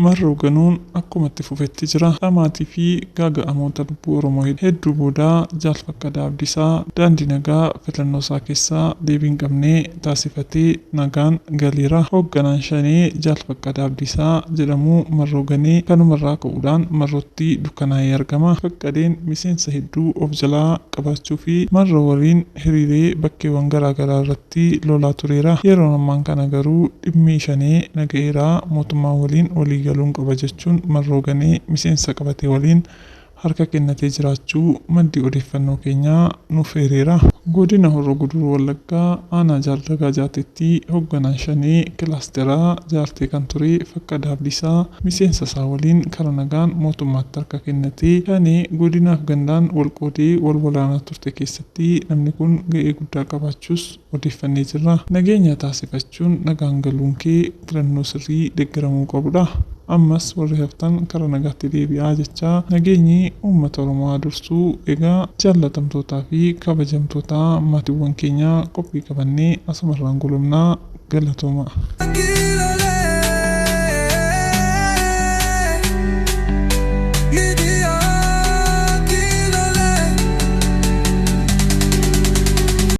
Marroo ganuun akkuma itti fufetti jira. Dhamaatii fi gaaga'amoota lubbuu Oromoo hedduu booda Jaal Faqqadaa Abdiisaa daandii nagaa filannoo isaa keessaa deebii hin qabne taasifatee nagaan galeera. Hoogganaan Shanee Jaal Faqqadaa Abdiisaa jedhamu Marroo ganee kanumarraa ka'uudhaan Marrootti dukkanaa'ee argama. Faqqadeen miseensa hedduu of jalaa qabaachuu fi Marroo waliin hiriiree bakkeewwan garaagaraa irratti lolaa tureera. Yeroo ammaan kana garuu dhimmi Shanee naga'eera, mootummaa waliin walii galuun qaba jechuun Marroo ganee miseensa qabate waliin harka kennatee jiraachuu maddi odeeffannoo keenyaa nuuf eereera. Godina Horroo Guduruu Wallaggaa aanaa Jaardagaa Jaateetti hoogganaan Shanee kilaasteraa Jaartee kan ture Faqqadaa Abdiisaa miseensa isaa waliin karaa nagaan mootummaatti harka kennatee Shanee godinaaf gandaan wal qoodee wal walaanaa turte keessatti namni kun ga'ee guddaa qabaachuus odeeffannee jirra. Nageenya taasifachuun nagaan galuun kee filannoo sirrii deeggaramuu qabudha. Ammas warri haftan karaa nagaatti deebi'aa jechaa nageenyi uummata Oromoo haa dursuu. Egaa jaallatamtootaa fi kabajamtoota maatiiwwan keenyaa qophii qabannee asumarraan gulumnaa, galatooma.